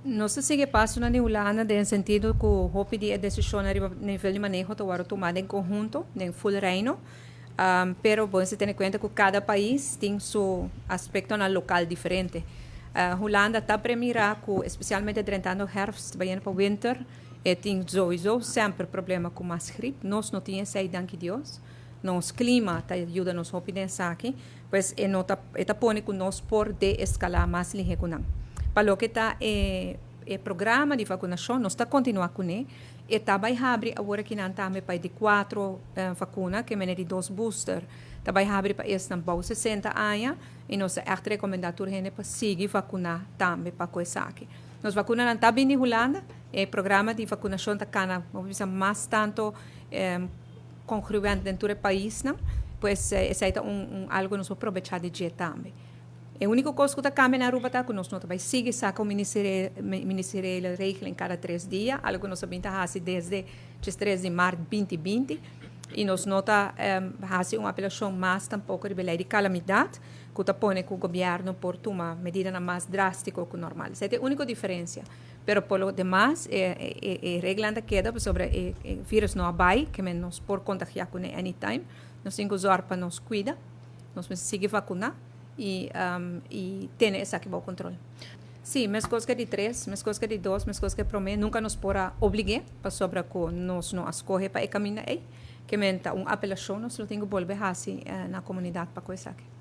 Nos ta sigui e pasonan di Hulanda den sentido ku hopi di e desishonnan riba nivel di maneho ta wòrdu tumá den konhunto, den ful Reino. Pero bo mester tene kuenta ku kada pais tin su aspektonan lokal diferente. Hulanda ta premirá ku espesialmente drentando hèrfst bayendo pa winter e tin souiso semper problema ku mas grip. Nos no tin esei danki Dios. Nos klima ta yuda nos hopi den esaki. Pues e no ta e ta pone ku nos por deeskalá mas lihé ku nan. Pa loke ta e e programa di vakunashon nos ta kontinuá kuné. E ta bai habri awor akinan tambe pa e di kuatro vakuna, ke mene di dos booster ta bai habri pa esnan bou 60 aña i nos ta ègt rekomendá tur hende pa sigui vakuná tambe pa ku esaki. Nos vakunanan ta bini Hulanda, e programa di vakunashon ta kana, bo por bisa, mas tantu kongruent den tur e paisnan, pues esei ta un algu ku nos por probechá di dje tambe. E úniko kos ku ta kambia na Aruba ta ku nos no ta bai sigui saka un ministeriële regeling kada 3 dia, algu ku nos a bin ta hasi desde 3 di mart 2020, i nos no ta hasi un apelashon mas tampoko riba e lei di kalamidat ku ta pone ku gobièrnu por tuma medidanan mas drástiko ku normal. Esei ta e úniko diferensia. Pero por lo demas e reglanan ta keda pasobra e virus no a bai, ke men nos por kontagiá kuné anytime. Nos tin ku zòrg pa nos kuida, nos mester sigui vakuná i tene esaki bou kontrol. Sí, meskos ke di tres, meskos ke di dos, meskos ke promé, nunka nos por a oblig'é pasobra ku nos no a skohe pa e kaminda ei. Ke men ta un apelashon nos lo tin ku bolbe hasi na komunidat pa ku esaki.